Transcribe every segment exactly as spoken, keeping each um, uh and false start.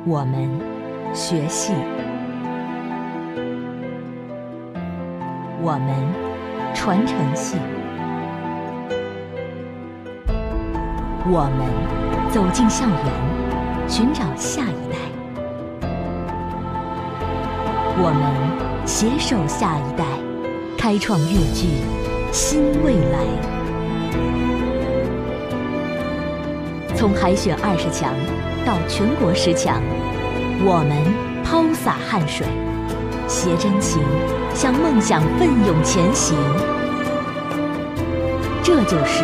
我们学戏，我们传承戏，我们走进校园，寻找下一代。 我们携手下一代，开创越剧新未来。从海选二十强到全国十强，我们抛洒汗水，携真情，向梦想奋勇前行。这就是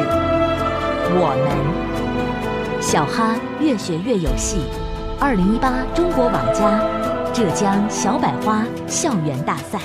我们。小哈越学越有戏，二零一八中国网家浙江小百花校园大赛。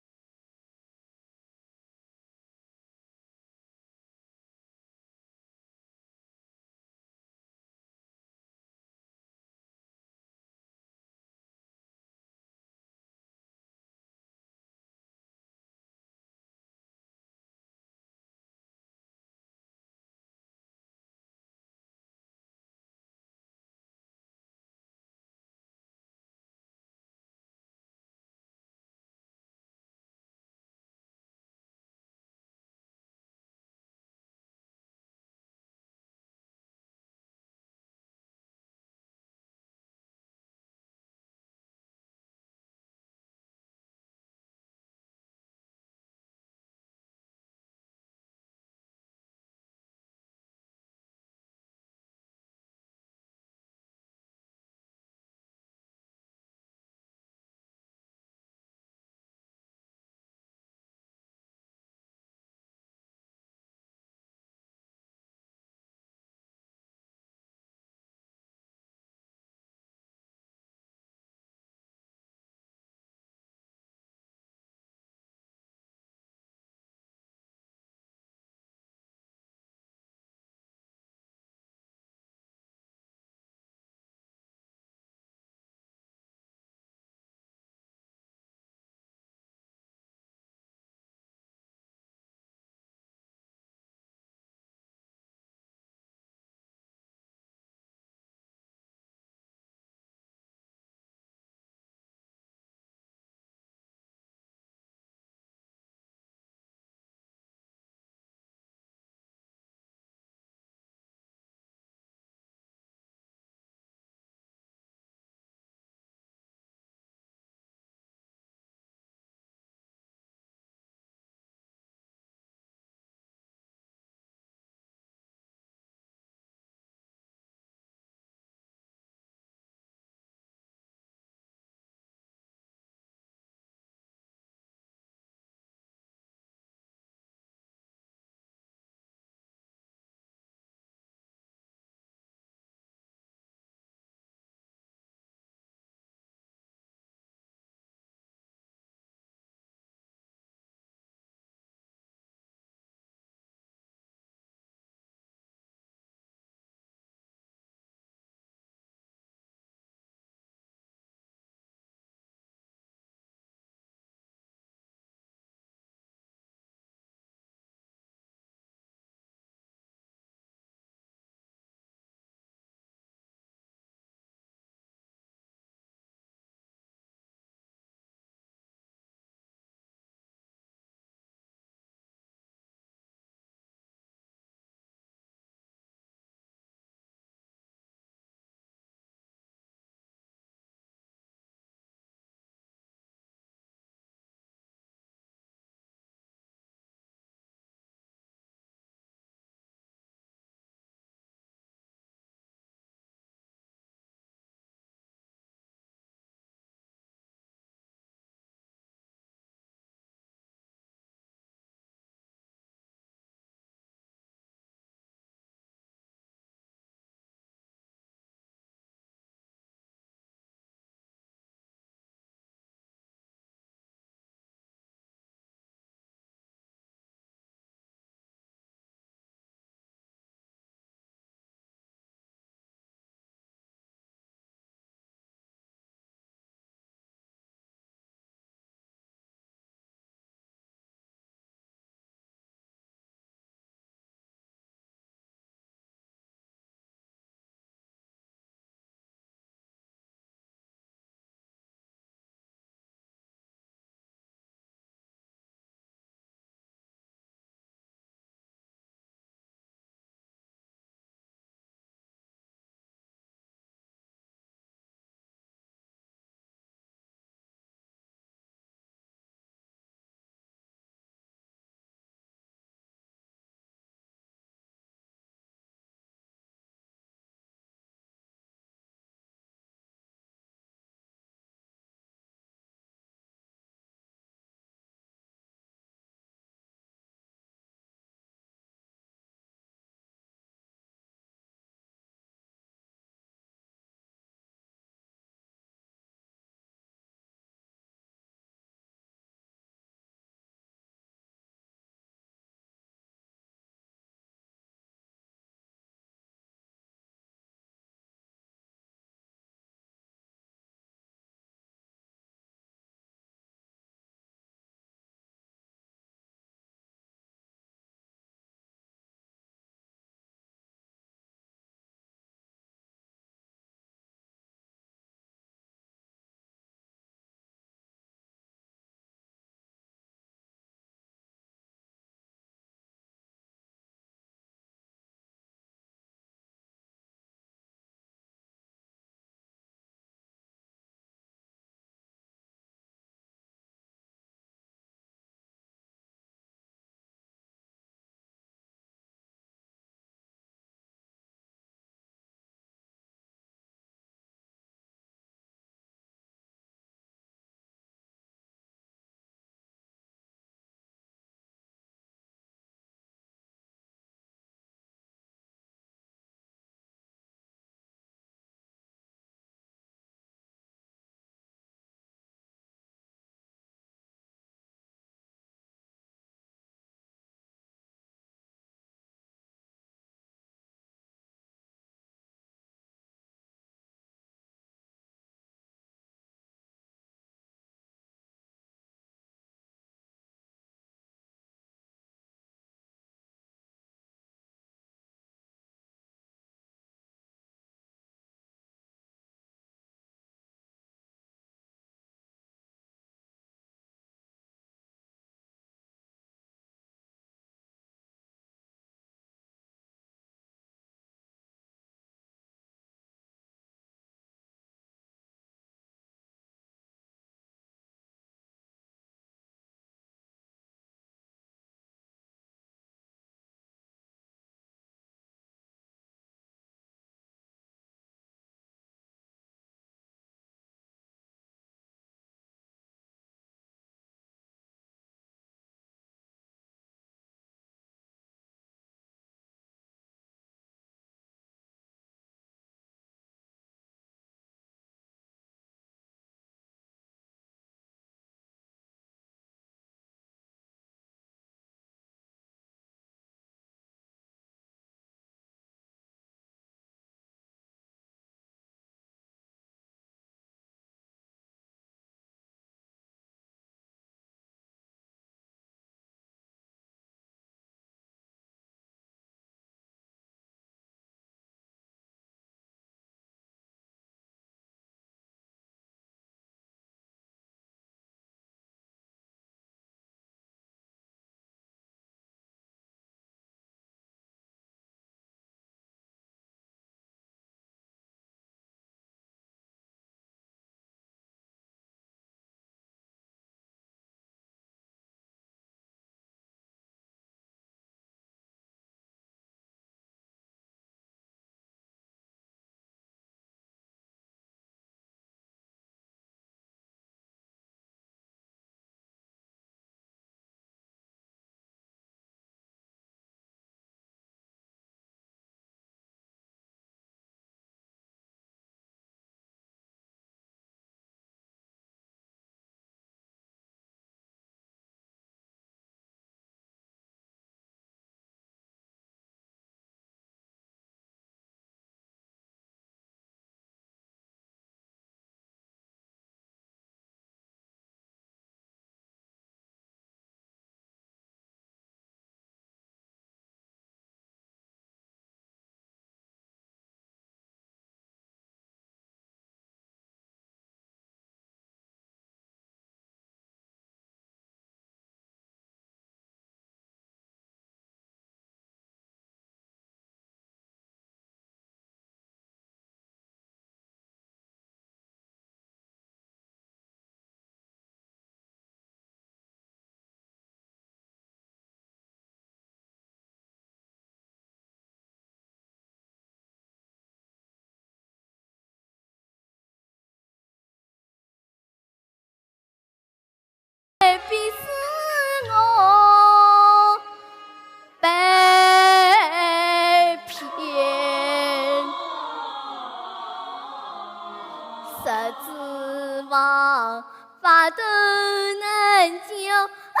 能叫恩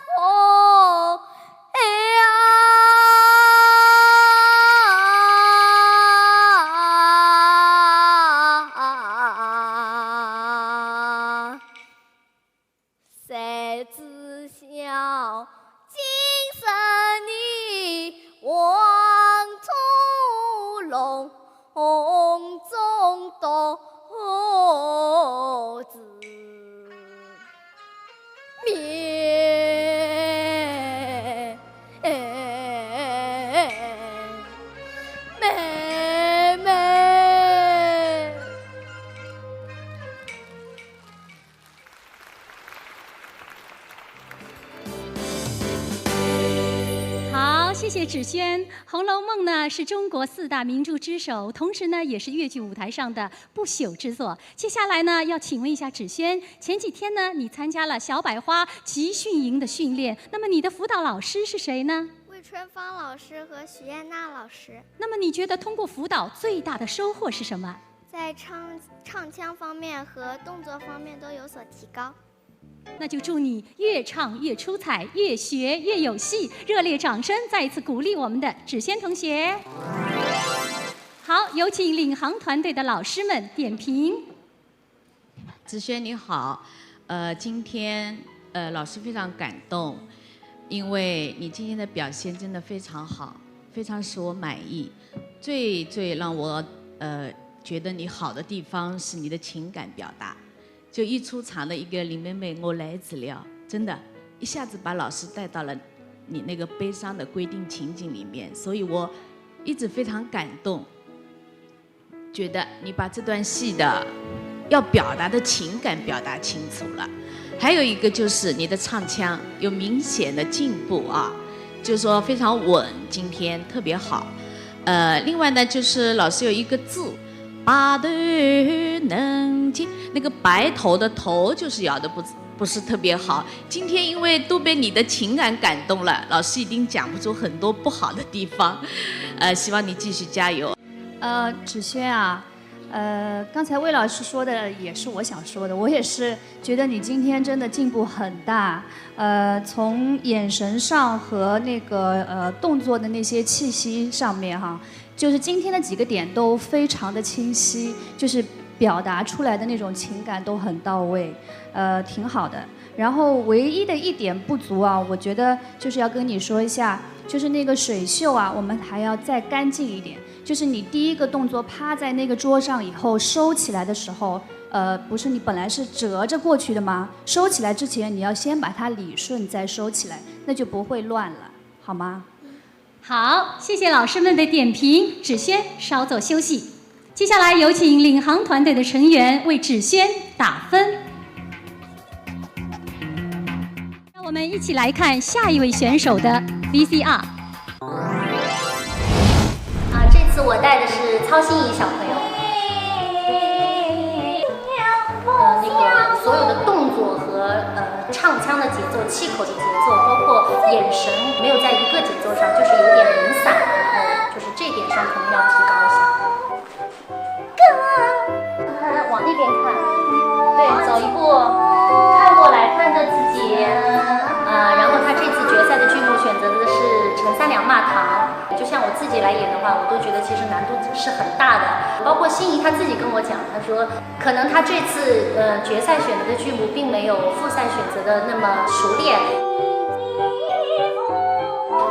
火呀。谁知晓今生你枉做笼中独子。 妹，妹妹。好，谢谢芷萱。《红楼梦》呢，是中国四大名著之首，同时呢，也是越剧舞台上的不朽之作。接下来呢，要请问一下芷萱，前几天呢，你参加了小百花集训营的训练，那么你的辅导老师是谁呢？ 魏春芳老师和许燕娜老师。那么你觉得通过辅导最大的收获是什么？在唱，唱腔方面和动作方面都有所提高。那就祝你越唱越出彩，越学越有戏，热烈掌声再一次鼓励我们的芷萱同学。好，有请领航团队的老师们点评。 芷萱你好，呃，今天，呃，老师非常感动，因为你今天的表现真的非常好，非常使我满意。最，最让我，呃，觉得你好的地方是你的情感表达。就一出场的一个林妹妹，我来仔了，真的，一下子把老师带到了你那个悲伤的闺定情景里面，所以我一直非常感动。 觉得你把这段戏的要表达的情感表达清楚了。还有一个就是你的唱腔有明显的进步啊，就是说非常稳，今天特别好。呃，另外呢，就是老师有一个字，白头能进，那个白头的头就是咬的不，不是特别好。今天因为都被你的情感感动了，老师一定讲不出很多不好的地方。呃，希望你继续加油。 呃，芷萱啊，呃，刚才魏老师说的也是我想说的，我也是觉得你今天真的进步很大，呃，从眼神上和那个，呃，动作的那些气息上面哈，就是今天的几个点都非常的清晰，就是表达出来的那种情感都很到位，呃，挺好的。然后唯一的一点不足啊，我觉得就是要跟你说一下，就是那个水袖啊，我们还要再干净一点。 就是你第一个动作趴在那个桌上以后收起来的时候，呃，不是你本来是折着过去的吗？收起来之前你要先把它理顺再收起来，那就不会乱了，好吗？好，谢谢老师们的点评，芷萱稍作休息。接下来有请领航团队的成员为芷萱打分。 让我们一起来看下一位选手的 V C R。 啊，这次我带的是操心怡小朋友。呃，那个所有的动作和，呃，唱腔的节奏、气口的节奏，包括眼神，没有在一个节奏上，就是有点零散，然后就是这点上可能要提高一下。 呃，往那边看，对，走一步，看过来，看着自己。啊，然后他这次决赛的剧目选择的是《陈三两骂唐》，就像我自己来演的话，我都觉得其实难度是很大的。包括心怡她自己跟我讲，她说可能她这次，呃，决赛选择的剧目并没有复赛选择的那么熟练，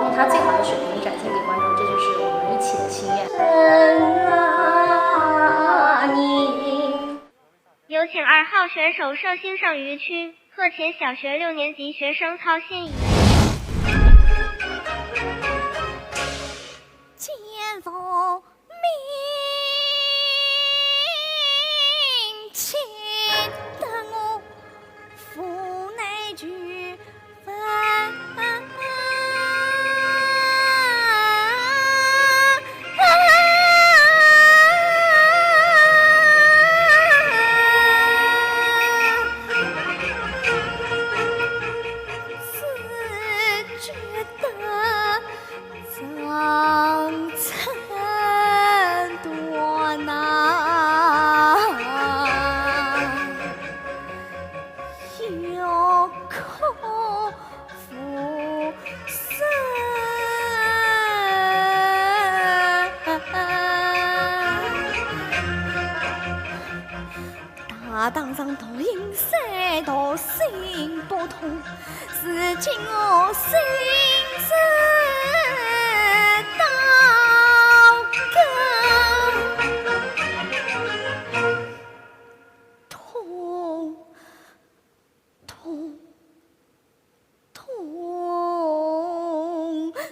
用她最好的水平展现给观众，这就是我们一起的心愿。 有请二号选手寿星上虞区鹤琴小学六年级学生操心怡。有苦无声。大堂上读音三读心不痛，如今我心事到根痛。 痛，痛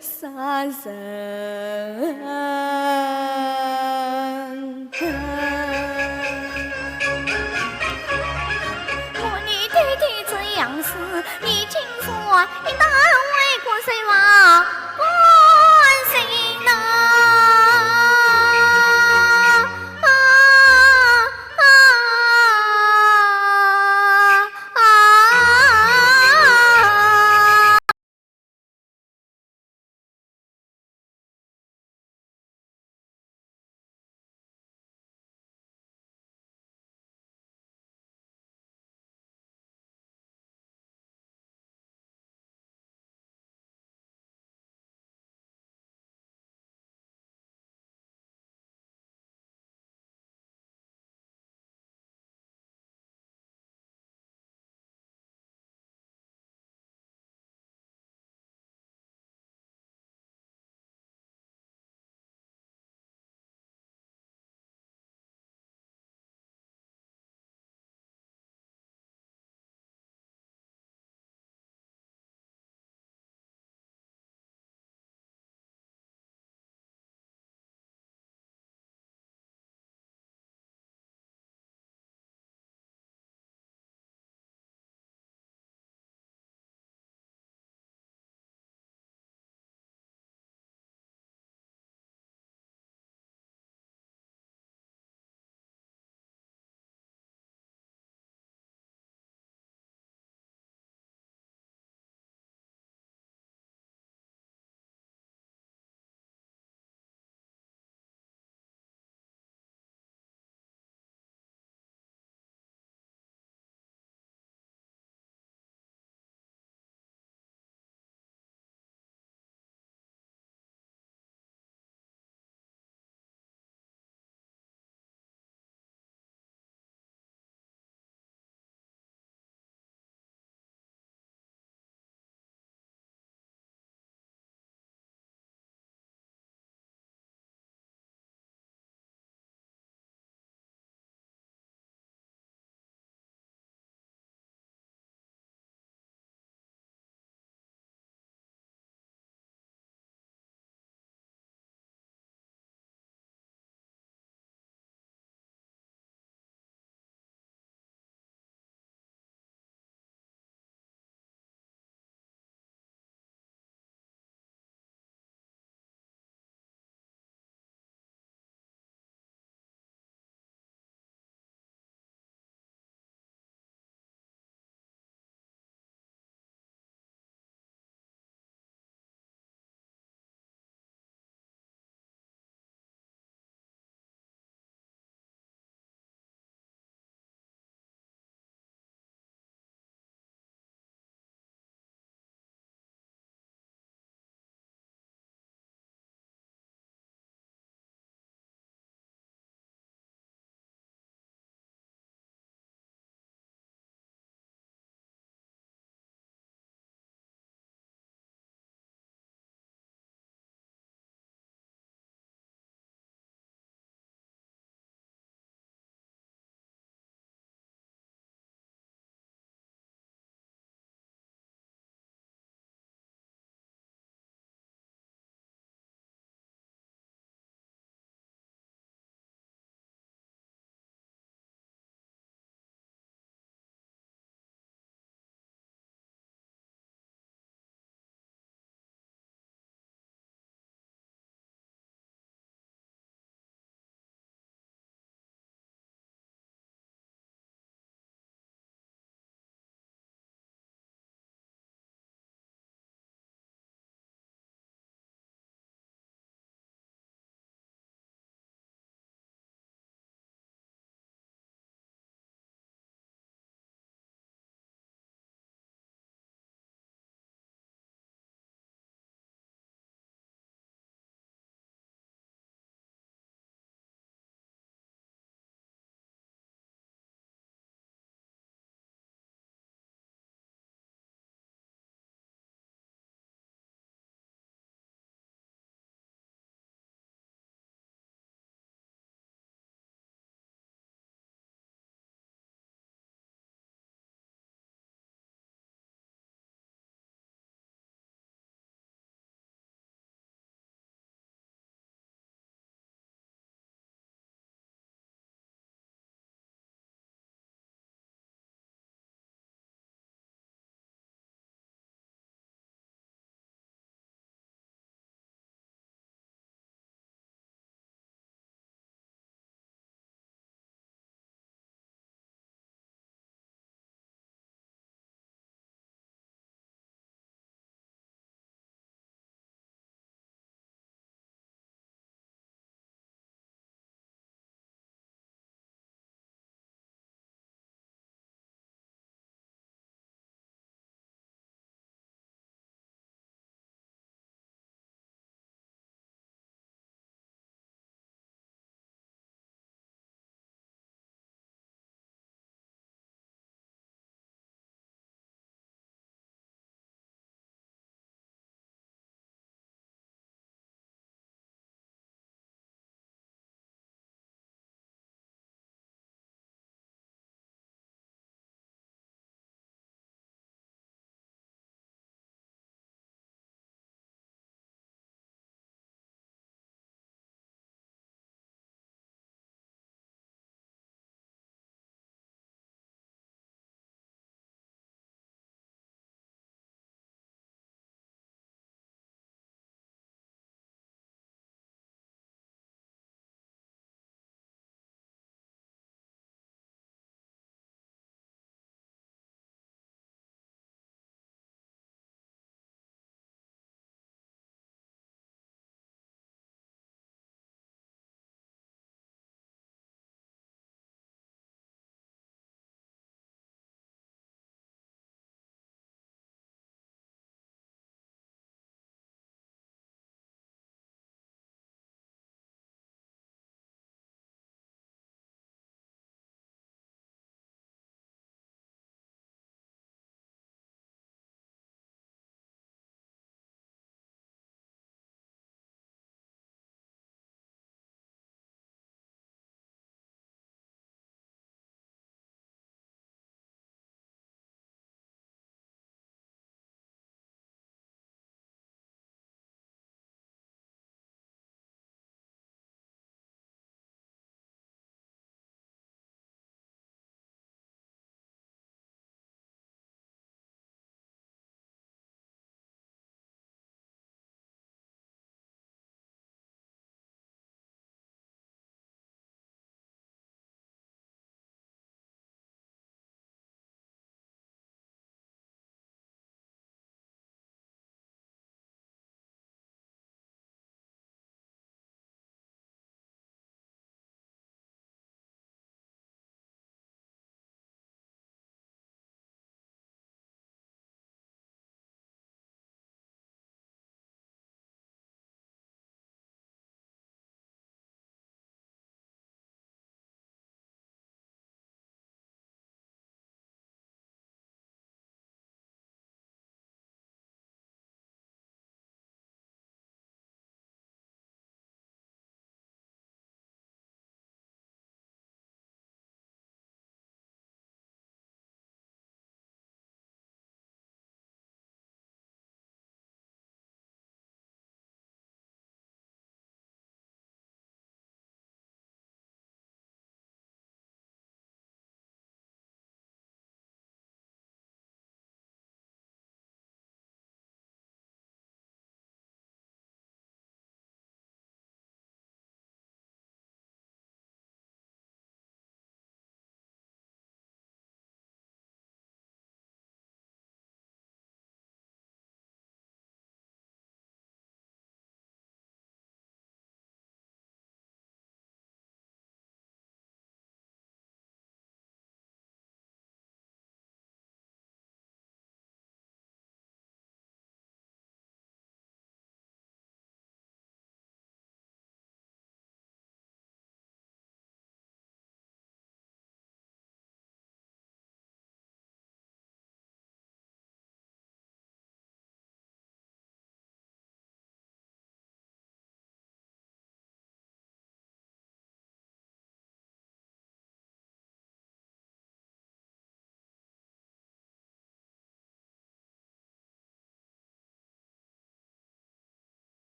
杀人。我你爹爹这样死，你竟说一大为国谁亡官谁呢？啊，啊，啊，啊。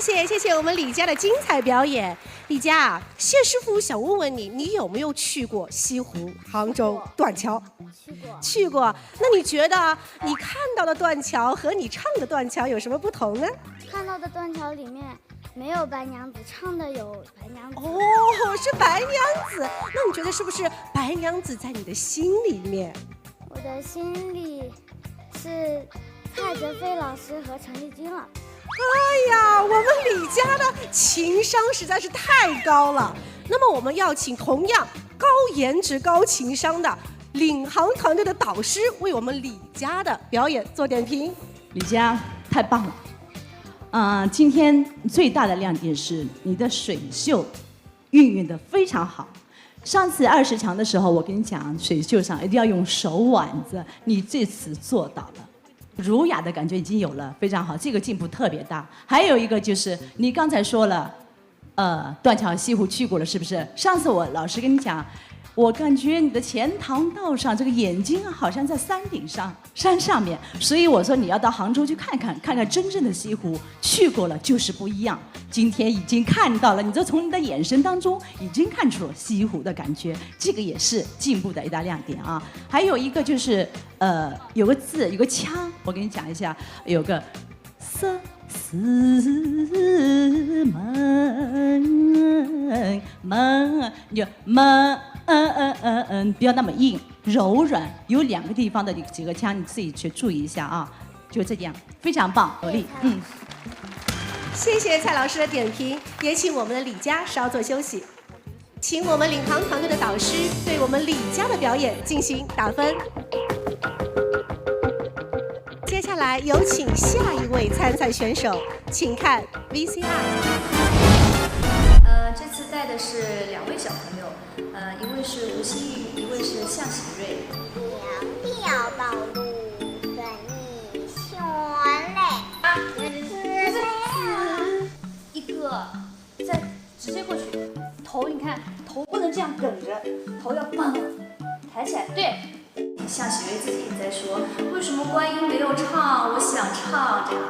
谢谢谢谢我们李佳的精彩表演。李佳啊，谢师傅想问问你，你有没有去过西湖、杭州、断桥？去过。去过。那你觉得你看到的断桥和你唱的断桥有什么不同呢？看到的断桥里面没有白娘子，唱的有白娘子。哦，是白娘子。那你觉得是不是白娘子在你的心里面？我的心里是蔡哲飞老师和陈丽君了。哎呀，我们李佳的情商实在是太高了。那么我们要请同样高颜值、高情商的领航团队的导师为我们李佳的表演做点评。李佳太棒了，啊、今天最大的亮点是你的水袖运用的非常好。上次二十强的时候，我跟你讲，水袖上一定要用手腕子，你这次做到了。儒雅的感觉已经有了，非常好，这个进步特别大。还有一个就是你刚才说了，呃，断桥西湖去过了，是不是？上次我老师跟你讲，我感觉你的钱塘道上这个眼睛啊，好像在山顶上、山上面，所以我说你要到杭州去看看，看看真正的西湖，去过了就是不一样。今天已经看到了，你就从你的眼神当中已经看出了西湖的感觉，这个也是进步的一大亮点啊。还有一个就是，呃，有个字，有个腔，我给你讲一下，有个 色是门门，你就门，不要那么硬，柔软，有两个地方的几个腔，你自己去注意一下啊，就这样，非常棒，努力，嗯。谢谢蔡老师的点评，也请我们的李佳稍作休息。请我们领航团队的导师对我们李佳的表演进行打分。接下来有请下一位参赛选手，请看 V C R。呃，这次带的是两位小朋友，呃，一位是吴希宇，一位是向喜瑞。两条道路任你选嘞。一个再直接过去，头你看头不能这样梗着，头要棒抬起来，对。向喜瑞自己在说，为什么观音没有唱？我想唱这样。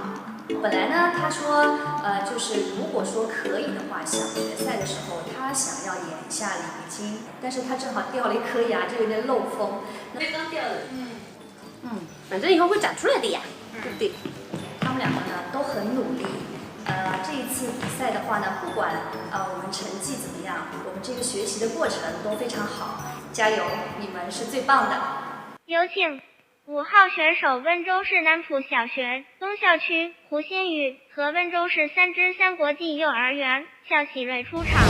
本来呢，他说，呃，就是如果说可以的话，想决赛的时候，他想要演一下李玉金，但是他正好掉了一颗牙，就有点漏风。那刚掉的，嗯，嗯，反正以后会长出来的呀，对不对？他们两个呢都很努力。呃，这一次比赛的话呢，不管呃我们成绩怎么样，我们这个学习的过程都非常好，加油，你们是最棒的。有请五号选手，温州市南浦小学东校区胡新宇和温州市三支乡国际幼儿园向喜瑞出场。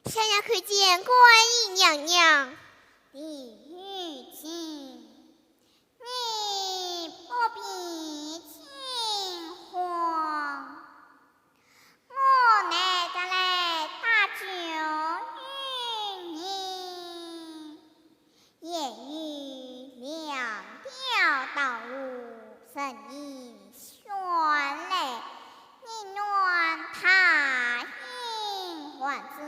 想要看见观音娘娘，李玉金，你不必惊慌，我乃个来搭救于你。 也有两条道路任你选嘞，你愿答应还是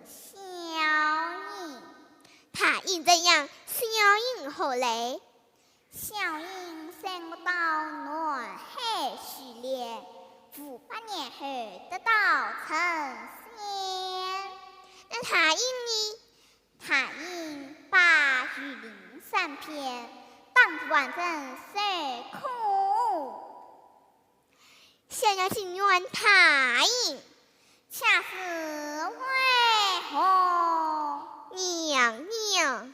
笑言？答应怎样，笑言何来？笑言随我到南海修炼，五百年后得道成仙。那答应呢？ 答应把玉林三篇当完整授课。想要情愿答应，却是为何？娘娘。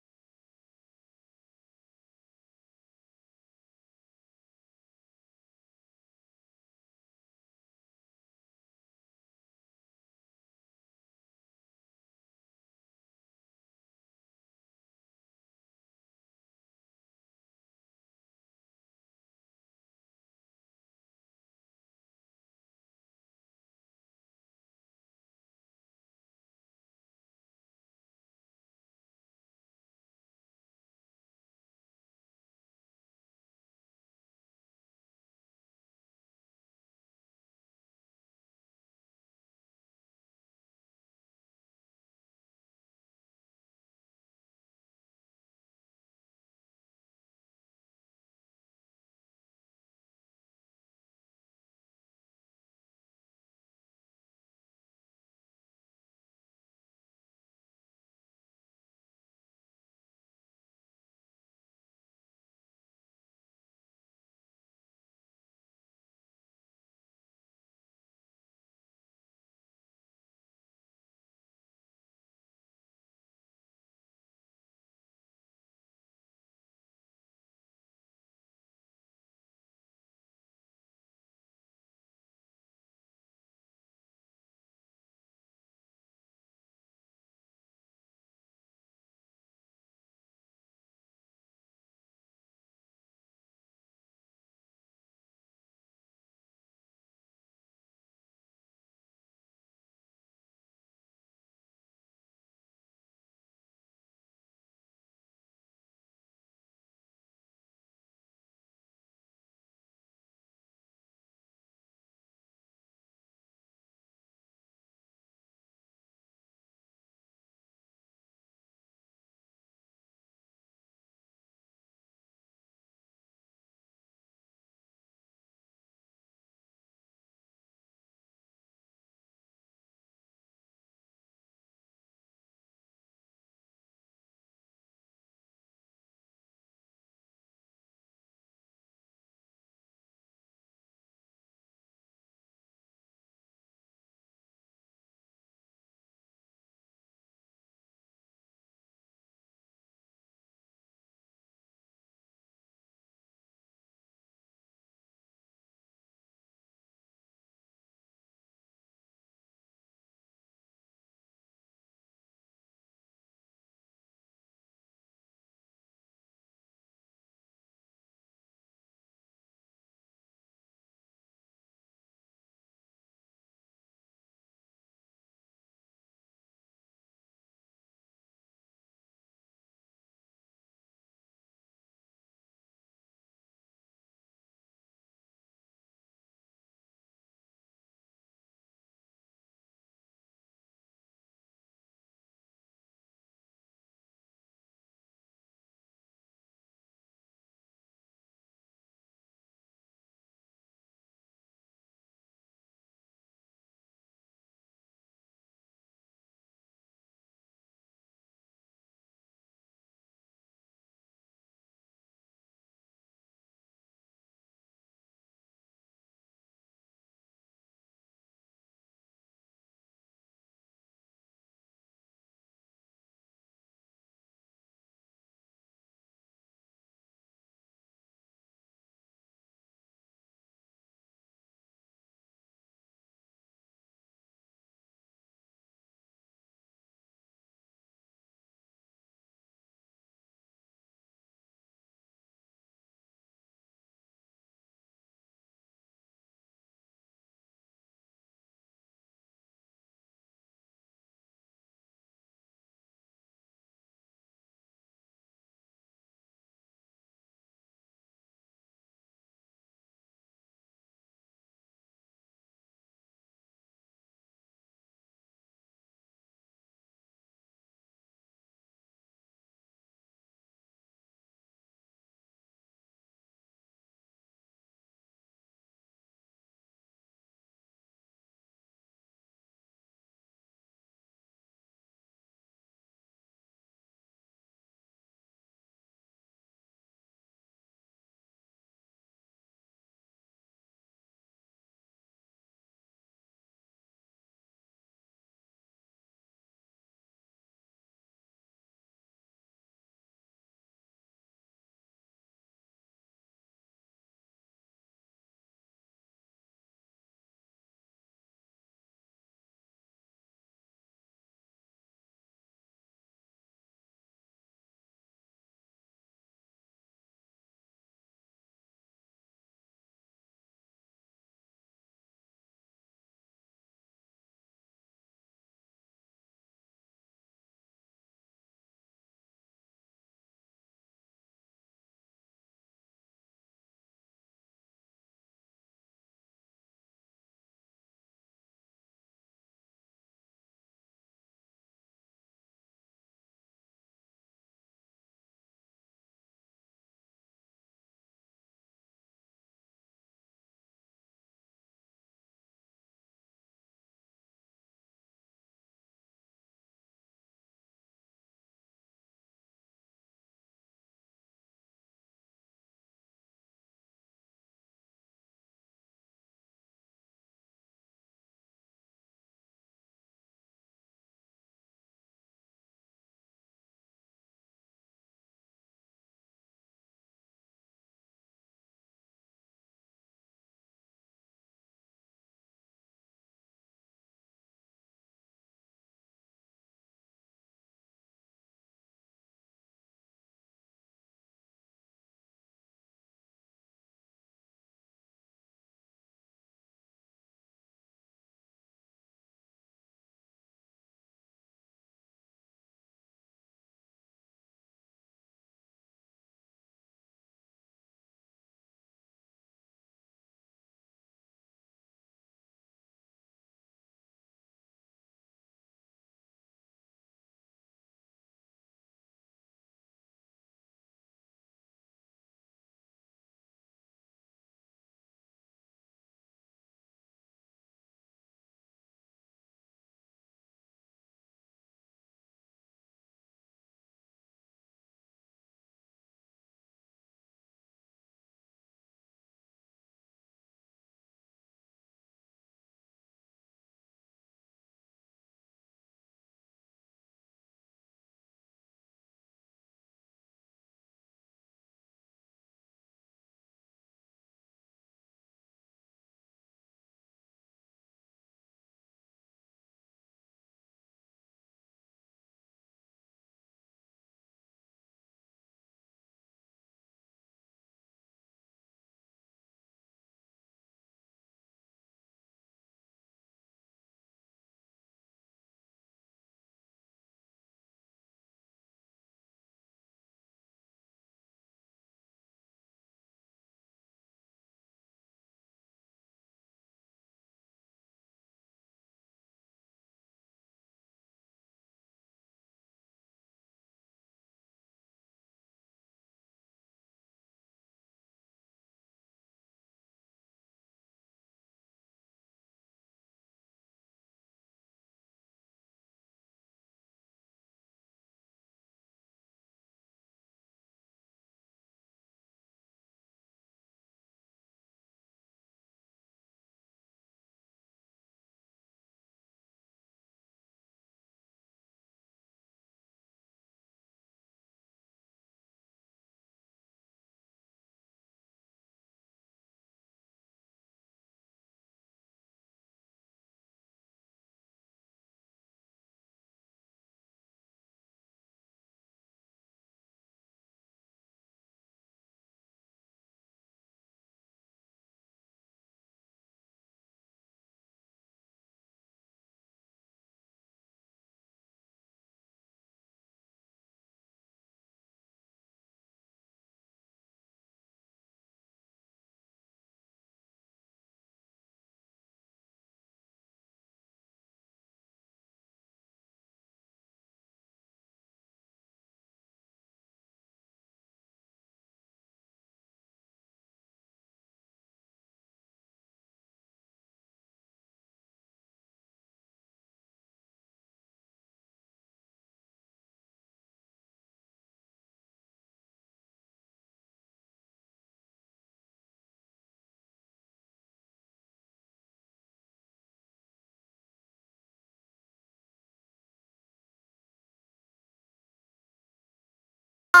想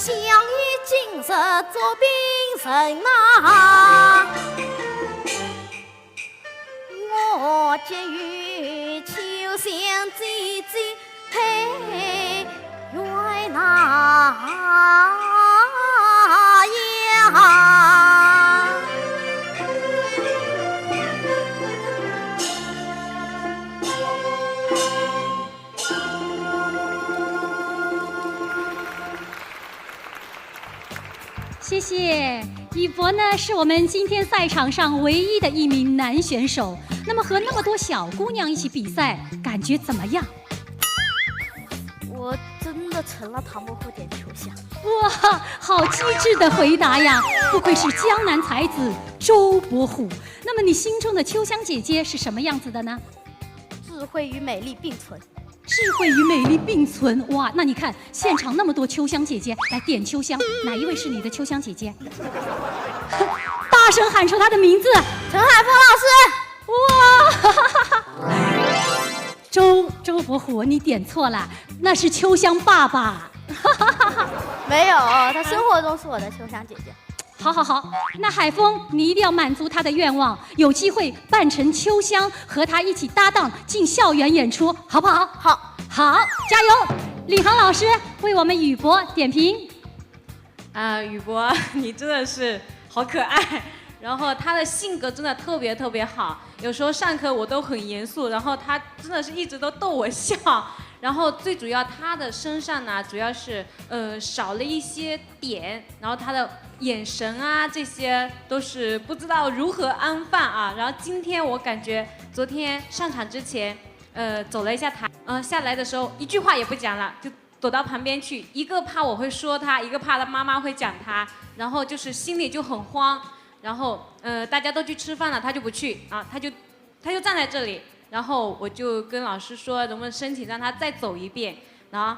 你今日作病人啊，我急于求仙姐姐配缘哪呀。 谢谢。雨博呢，是我们今天赛场上唯一的一名男选手。那么和那么多小姑娘一起比赛，感觉怎么样？我真的成了唐伯虎点秋香。哇，好机智的回答呀！不愧是江南才子周伯虎。那么你心中的秋香姐姐是什么样子的呢？智慧与美丽并存。 智慧与美丽并存。哇，那你看现场那么多秋香姐姐来点秋香，哪一位是你的秋香姐姐？大声喊出她的名字。陈海峰老师。哇，周，周伯虎，你点错了，那是秋香爸爸。没有，他生活中是我的秋香姐姐。 好好好，那海峰，你一定要满足他的愿望，有机会扮成秋香，和他一起搭档进校园演出，好不好？好。好，加油！领航老师为我们雨博点评。啊，雨博，你真的是好可爱，然后他的性格真的特别特别好，有时候上课我都很严肃，然后他真的是一直都逗我笑，然后最主要他的身上呢，主要是，呃，少了一些点，然后他的眼神啊，这些都是不知道如何安放啊。然后今天我感觉昨天上场之前，呃，走了一下台，呃，下来的时候一句话也不讲了，就躲到旁边去，一个怕我会说他，一个怕他妈妈会讲他，然后就是心里就很慌。然后，呃，大家都去吃饭了，他就不去啊，他就，他就站在这里。然后我就跟老师说，能不能申请让他再走一遍，然后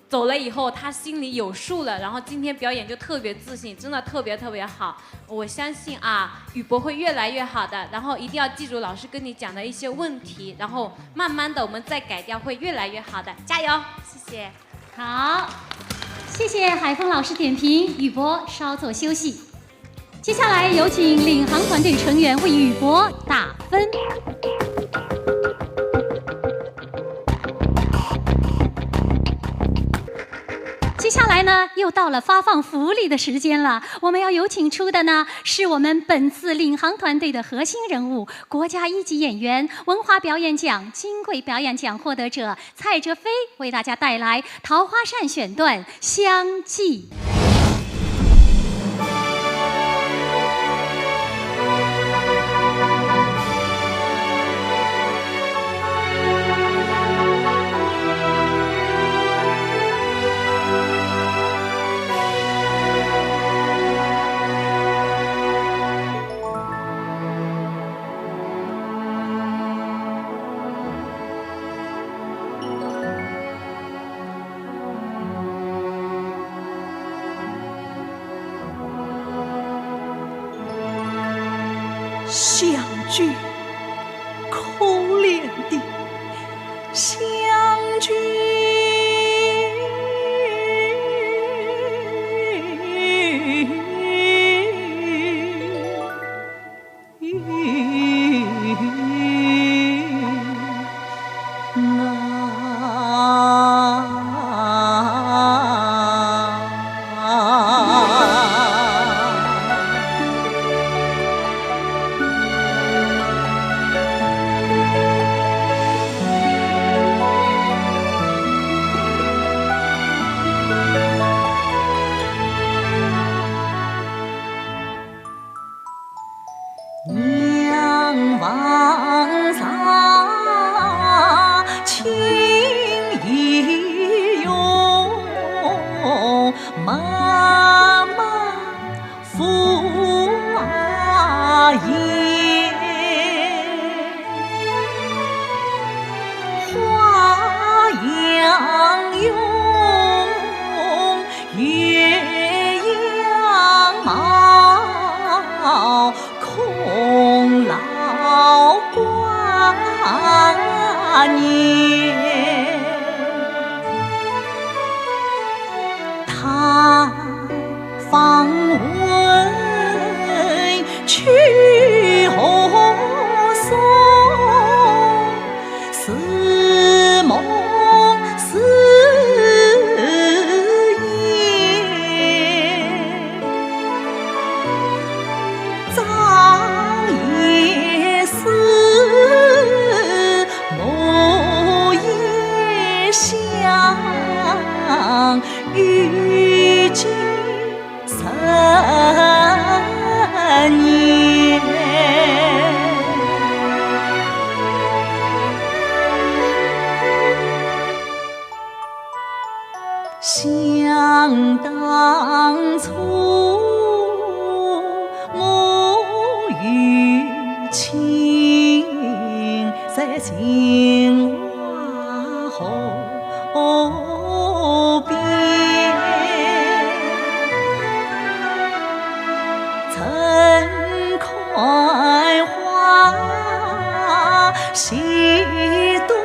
走了以后，他心里有数了，然后今天表演就特别自信，真的特别特别好。我相信啊，雨博会越来越好的，然后一定要记住老师跟你讲的一些问题，然后慢慢的我们再改掉，会越来越好的，加油！谢谢。好，谢谢海峰老师点评，雨博稍作休息。接下来有请领航团队成员为雨博打分。 接下来呢，又到了发放福利的时间了。我们要有请出的呢，是我们本次领航团队的核心人物，国家一级演员、文华表演奖、金桂表演奖获得者蔡哲飞，为大家带来《桃花扇》选段《相寄》。 相聚，可怜的相聚。在秦淮河边，曾看花溪对。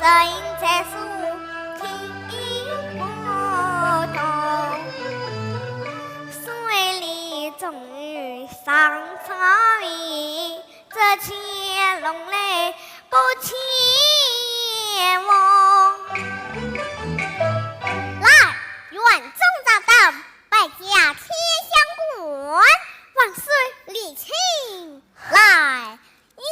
声音在树听不懂，水里终于上草原，这乾隆来不乾隆。来，远走高飞，拜见天香馆，万岁！礼请。来，哟。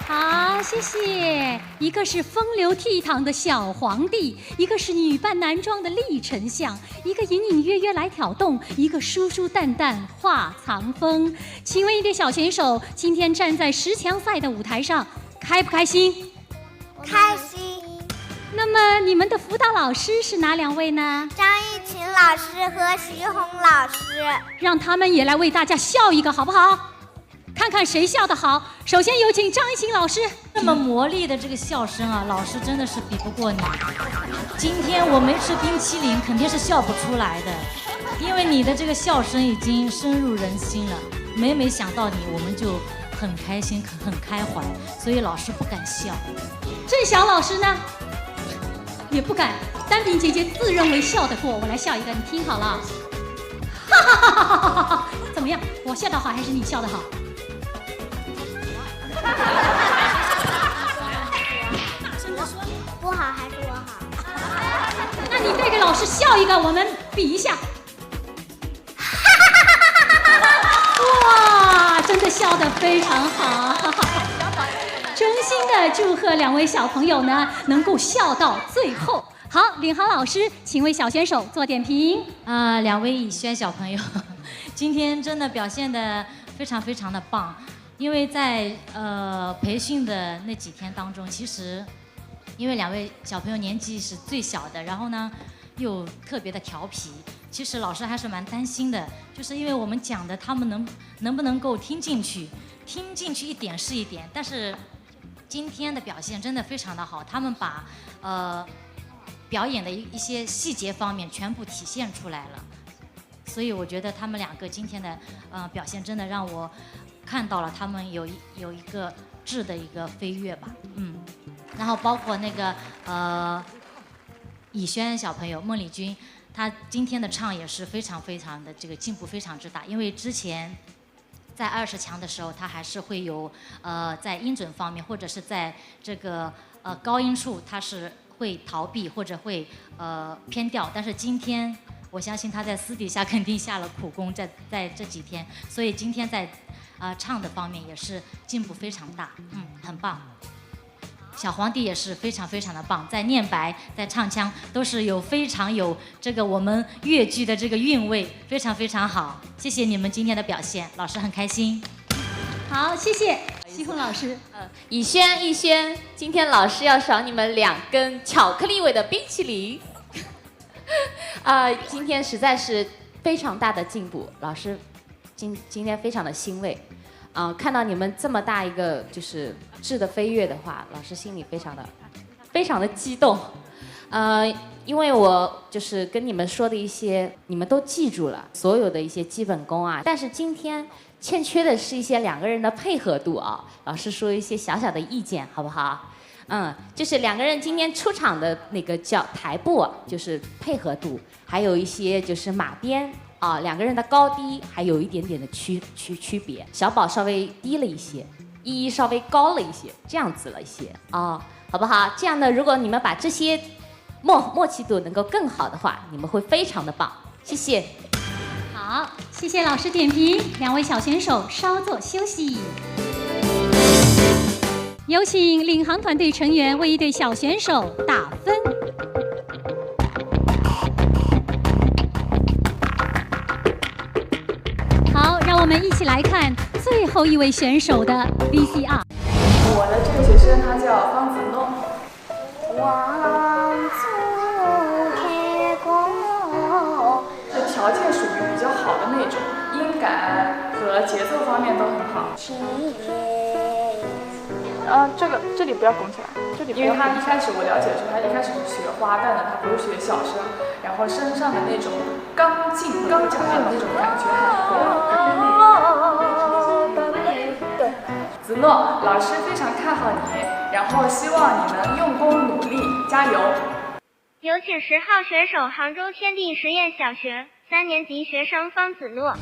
好，谢谢。一个是风流倜傥的小皇帝，一个是女扮男装的厉丞相，一个隐隐约约来挑动，一个舒舒淡淡话藏风。请问一对小选手，今天站在十强赛的舞台上，开不开心？ 开心。那么你们的辅导老师是哪两位呢？张一琴老师和徐红老师。让他们也来为大家笑一个，好不好？看看谁笑得好。首先有请张一琴老师。这么魔力的这个笑声啊，老师真的是比不过你。今天我没吃冰淇淋，肯定是笑不出来的，因为你的这个笑声已经深入人心了。每每想到你，我们就很开心，很开怀。 所以老师不敢笑。郑晓老师呢，也不敢。丹萍姐姐自认为笑得过，我来笑一个，你听好了。哈哈哈哈哈哈！怎么样？我笑得好还是你笑得好？不好还是我好？那你对着老师笑一个，我们比一下。 哇，真的笑得非常好，衷心的祝贺两位小朋友呢能够笑到最后。好，领航老师，请为小选手做点评。啊，两位以轩小朋友，今天真的表现得非常非常的棒，因为在呃培训的那几天当中，其实因为两位小朋友年纪是最小的，然后呢又特别的调皮，其实老师还是蛮担心的，就是因为我们讲的他们能能不能够听进去，听进去一点是一点，但是今天的表现真的非常的好，他们把呃表演的一一些细节方面全部体现出来了。 所以我觉得他们两个今天的呃表现真的让我看到了他们有一有一个质的一个飞跃吧，嗯，然后包括那个呃以轩小朋友孟丽君，她今天的唱也是非常非常的这个进步非常之大，因为之前在二十强的时候，她还是会有呃在音准方面或者是在这个呃高音处她是 会逃避或者会呃偏掉，但是今天我相信他在私底下肯定下了苦功在在这几天，所以今天在啊、呃唱的方面也是进步非常大，嗯，很棒。小皇帝也是非常非常的棒，在念白、在唱腔都是有非常有这个我们越剧的这个韵味，非常非常好。谢谢你们今天的表现，老师很开心。好，谢谢徐红老师。嗯，以轩、逸轩，今天老师要赏你们两根巧克力味的冰淇淋。啊，今天实在是非常大的进步，老师今今天非常的欣慰。啊，看到你们这么大一个就是质的飞跃的话，老师心里非常的非常的激动。呃，因为我就是跟你们说的一些，你们都记住了所有的一些基本功啊，但是今天欠缺的是一些两个人的配合度啊。老师说一些小小的意见，好不好？嗯，就是两个人今天出场的那个叫台步啊，就是配合度，还有一些就是马鞭啊，两个人的高低还有一点点的区区区别。小宝稍微低了一些，依依稍微高了一些，这样子了一些啊，好不好？这样呢，如果你们把这些默默契度能够更好的话，你们会非常的棒。谢谢。好，谢谢老师点评，两位小选手稍作休息。有请领航团队成员为一对小选手打分。好，让我们一起来看最后一位选手的VCR。我的这个学生他叫方子弄，王子开弓。这条件属于比较好的那种，音感和节奏方面都很好。起呃，这个这里不要拱起来，这里不要。因为他一开始我了解的时候，他一开始是学花旦的，他不是学小生，然后身上的那种刚劲、刚劲的那种感觉很活。对，子诺，老师非常看好你，然后希望你能用功努力，加油。有请十号选手，杭州天地实验小学三年级学生方子诺。